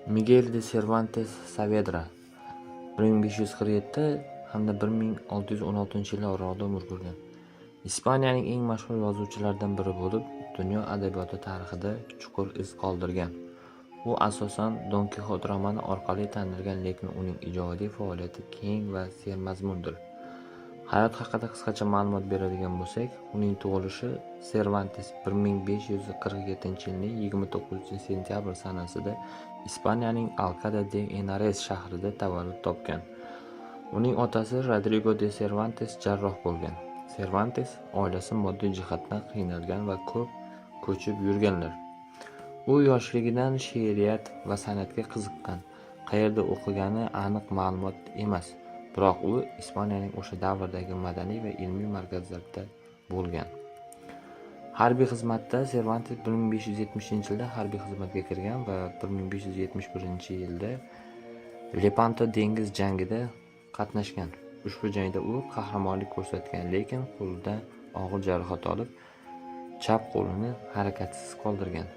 Migel de Servantes Saavedra 1547 hamda 1616-yillar oralig'ida umr ko'rgan. Ispaniyaning eng mashhur yozuvchilaridan biri bo'lib, dunyo adabiyoti tarixida chuqur iz qoldirgan. U asosan Don Kixot romani orqali tanilgan, lekin uning ijodiy faoliyati keng va sermazmundir. Hayot haqida qisqacha ma'lumot beradigan bo'lsak, uning tug'ilishi Servantes 1547-yilning 29-sentyabr sanasida Ispaniyaning Alkala de Enares shahrida tavallud topgan. Uning otasi Rodrigo de Servantes jarroh bo'lgan. Servantes oilasi moddiy jihatdan qiynalgan va ko'p ko'chib yurganlar. U yoshligidan she'riyat va san'atga qiziqqan. Qayerda o'qigani aniq ma'lumot emas, biroq u Ispaniyaning o'sha davrdagi madaniy va ilmiy markazlarida bo'lgan. Harbiy xizmatda Servantes 1570-yilda harbiy xizmatga kirgan va 1571-yilda Lepanto dengiz jangida qatnashgan. Ushbu jangda u qahramonlik ko'rsatgan, lekin qo'lidan og'ir jarohat olib, chap qo'lini harakatsiz qoldirgan.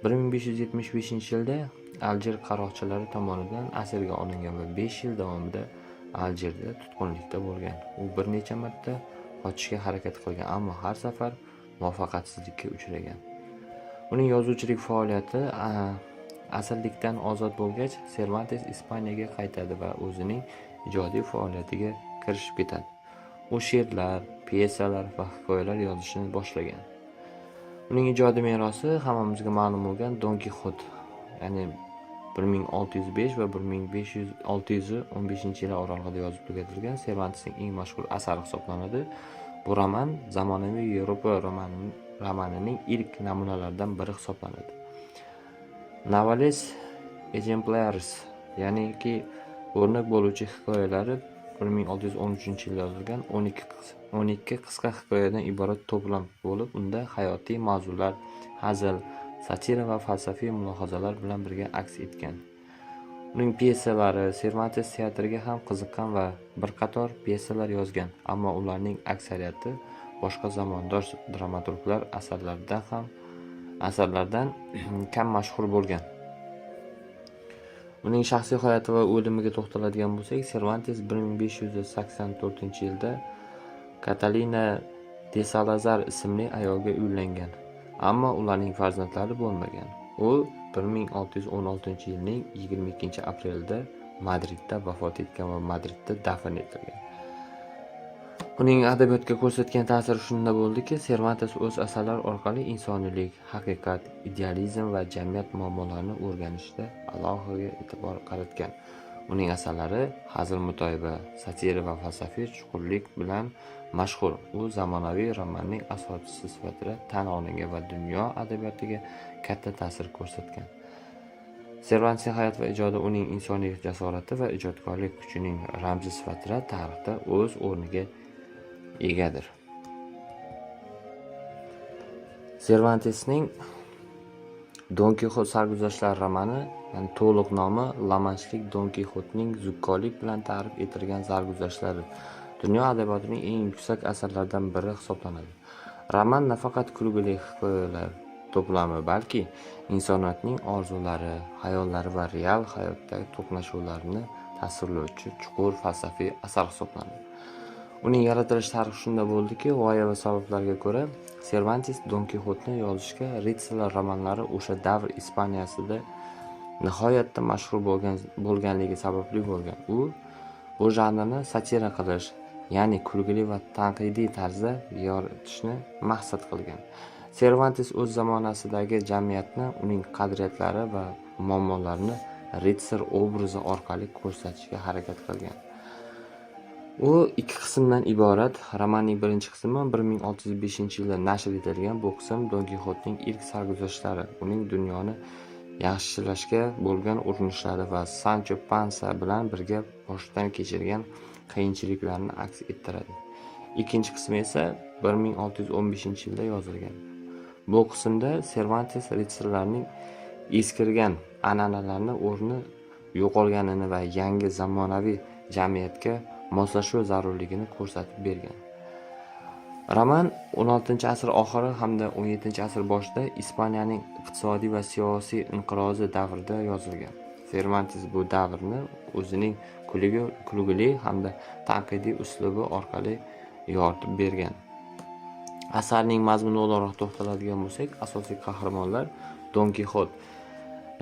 1575-yilda Aljir qaroqchilari tomonidan asirga olingan va 5 yil davomida Aljirda tutqunlikda bo'lgan. U bir necha marta qochishga harakat qilgan, ammo har safar muvaffaqiyatsizlikka uchragan. Uning yozuvchilik faoliyati asirlikdan ozod bo'lgach, Servantes Ispaniyaga qaytadi va o'zining ijodiy faoliyatiga kirishib ketadi. U she'rlar, pyesalar va hikoyalar yozishni boshlagan. Uning ijodiy merosi hammamizga ma'lum bo'lgan Don Kixot, ya'ni 1605 va 1500 615 yillar oralig'ida yozib tugatilgan Servantesning eng mashhur asari hisoblanadi. Bu roman zamonaviy Yevropa romanining ilk namunalaridan biri hisoblanadi. Novelas Ejemplares, ya'niki o'rnak bo'luvchi hikoyalari 1613-yilda yozilgan 12 qisqa hikoyadan iborat to'plam bo'lib, unda hayotiy mavzular hazil, satira va falsafiy mulohazalar bilan birga aks etgan. Uning pyesalari. Servantes teatrga ham qiziqqan va bir qator pyesalar yozgan, ammo ularning aksariyati boshqa zamondosh dramaturglar asarlaridan kam mashhur bo'lgan. Uning shaxsiy hayoti va o'limiga to'xtaladigan bo'lsak, Servantes 1584-yilda Katalina de Salazar ismli ayolga uylangan, ammo ularning farzandlari bo'lmagan. U 1616-yilning 22 aprelida Madridda vafot etgan va Madridda dafn etilgan. Uning adabiyotga ko'rsatgan ta'siri shunda bo'ldiki, Servantes o'z asarlari orqali insoniylik, haqiqat, idealizm va jamiyat muammolarini o'rganishda alohida e'tibor qaratgan. Uning asarlari hazil mutoyiba, satira va falsafiy chuqurlik bilan mashhur. U zamonaviy romanning asoschisi sifatida tan olingan va dunyo adabiyotiga katta ta'sir ko'rsatgan. Servantesning hayoti va ijodi uning insoniy jasorati va ijodkorlik kuchining ramzi sifatida tarixda o'z o'rniga egadir. Servantesning Don Kixot sarguzashtlari romani, ya'ni to'liq nomi Lamanchlik Don Kixotning zukkolik bilan ta'rif etilgan sarguzashtlari, dunyo adabiyotining eng yuksak asarlaridan biri hisoblanadi. Roman nafaqat kulgili hikoyalar to'plami, balki insoniyatning orzulari, xayollari va real hayotdagi to'qnashuvlarini tasvirlovchi chuqur falsafiy asar hisoblanadi. Uning yaratilish tarixi shunda bo'ldiki, g'oya va sabablarga ko'ra, Servantes Don Kixotni yozishga ritsarlar romanlari o'sha davr Ispaniyasida nihoyatda mashhur bo'lganligi sababli bo'lgan. U bu janrni satira qilish, ya'ni kulgili va tanqidiy tarzda yoritishni maqsad qilgan. Servantes o'z zamonasidagi jamiyatni, uning qadriyatlari va muammolarini ritsar obrazi orqali ko'rsatishga harakat qilgan. U ikki qismdan iborat. Romanning birinchi qismi 1605-yilda nashr etilgan. Bu qism Don Kixotning ilk sarguzashtlari, uning dunyoni yaxshilashga bo'lgan urinishlari va Sancho Pansa bilan birga boshdan kechirgan qiyinchiliklarni aks ettiradi. Ikkinchi qismi esa 1615-yilda yozilgan. Bu qismda Servantes ritsarlarning eskirgan an'analarini o'rni yo'qolganini va yangi zamonaviy jamiyatga moslashuv zarurligini ko'rsatib bergan. Roman 16-asr oxiri hamda 17-asr boshida Ispaniyaning iqtisodiy va siyosiy inqirozi davrida yozilgan. Servantes bu davrni o'zining kulgili hamda tanqidiy uslubi orqali yoritib bergan. Asarning mazmuni o'laroq to'xtaladigan bo'lsak, asosiy qahramonlar Don Kixot,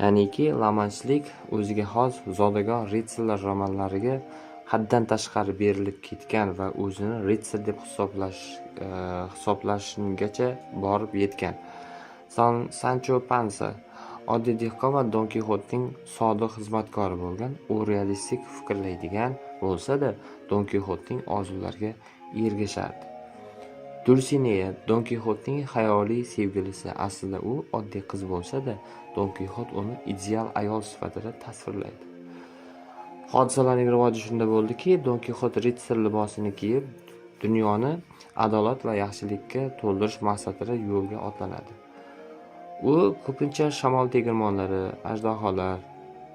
ya'niki lamanchlik o'ziga xos zodagon ritsarlar romanlariga haddan tashqari berilib ketgan va o'zini ritsar deb hisoblashgacha borib yetgan. Sancho Pansa oddiy dehqon va Don Kixotning sodiq xizmatkori bo'lgan. U realistik fikrlaydigan bo'lsa-da, Don Kixotning orzulariga ergashardi. Dulsineya Don Kixotning xayoliy sevgilisi. Aslida u oddiy qiz bo'lsa-da, Don Kixot uni ideal ayol sifatida tasvirlaydi. Hodisalarning rivoji shunda bo'ldiki, Don Kixot ritsar libosini kiyib, dunyoni adolat va yaxshilikka to'ldirish maqsadida yo'lga otlanadi. U ko'pincha shamol tegirmonlari, ajdaholar,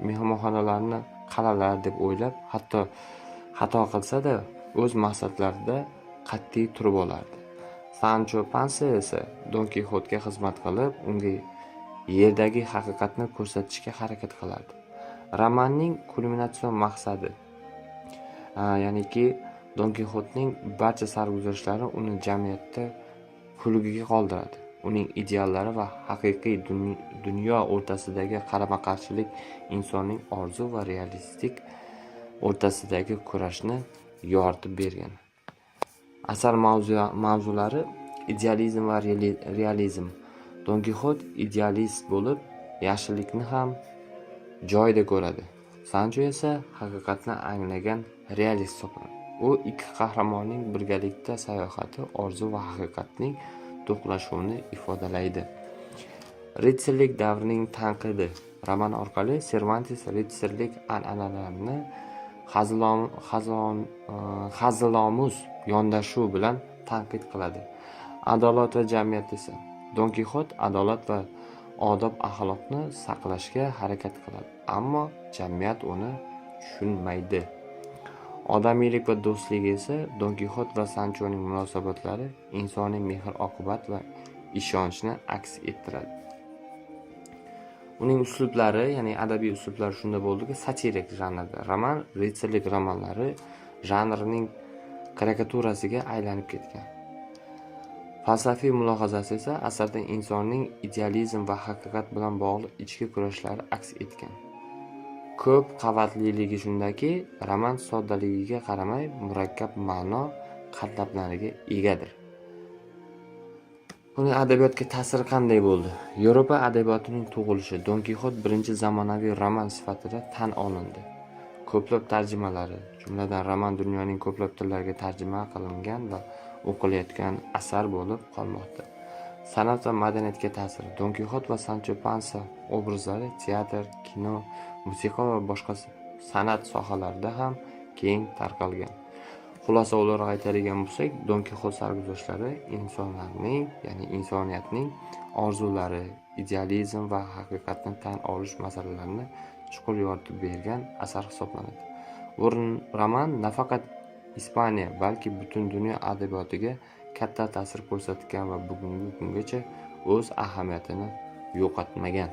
mehmonxonalarni qal'alar deb o'ylab, hatto xato qilsa-da, o'z maqsadlarida qat'iy turib olardi. Sancho Pansa esa Don Kixotga xizmat qilib, unga yerdagi haqiqatni ko'rsatishga harakat qilardi. Romanning kulminatsion maqsadi, ya'niki Don Kixotning barcha sarguzashtlari uni jamiyatda kulgiga qoldiradi. Uning ideallari va haqiqiy dunyo o'rtasidagi qarama-qarshilik insonning orzu va realistik o'rtasidagi kurashni yoritib bergan. Asar mavzulari idealizm va realizm. Don Kixot idealist bo'lib, yaxshilikni ham joyida ko'radi. Sancho esa haqiqatni anglagan realist hisoblanadi. U ikki qahramonning birgalikda sayohati orzu va haqiqatning to'qnashuvini ifodalaydi. Ritsarlik davrining tanqidi. Roman orqali Servantes ritsarlik an'analarini hazilomuz yondashuv bilan tanqid qiladi. Adolat va jamiyat esa Don Kixot adolat va odob axloqni saqlashga harakat qiladi, ammo jamiyat uni tushunmaydi. Odamiylik va do'stlik esa Don Kixot va Sanchoning munosabatlari insoniy mehr-oqibat va ishonchni aks ettiradi. Uning uslublari, ya'ni adabiy uslublari shunda bo'ldiki, satirik janrda. Roman ritsarlik romanlari janrining karikaturasiga aylanib ketgan. Falsafiy mulohazasi esa asarda insonning idealizm va haqiqat bilan bog'liq ichki kurashlari aks etgan. Ko'p qavatliligi shundaki, roman soddaligiga qaramay murakkab ma'no qatlamlariga egadir. Uning adabiyotga ta'siri qanday bo'ldi? Yevropa adabiyotining tug'ilishi. Don Kixot birinchi zamonaviy roman sifatida tan olindi. Ko'plab tarjimalari, jumladan roman dunyoning ko'plab tillariga tarjima qilingan va o'qilayotgan asar bo'lib qolmoqda. San'at va madaniyatga ta'siri. Don Kixot va Sancho Pansa obrazlari teatr, kino, musiqa va boshqa san'at sohalarida ham keng tarqalgan. Xulosa o'laroq aytadigan bo'lsak, Don Kixot sarguzashtlari insonlarning, ya'ni insoniyatning orzulari, idealizm va haqiqatni tan olish masalalarini chuqur yoritib bergan asar hisoblanadi. Bu roman nafaqat Ispaniya, balki butun dunyo adabiyotiga katta ta'sir ko'rsatgan va bugungi kungacha o'z ahamiyatini yo'qotmagan.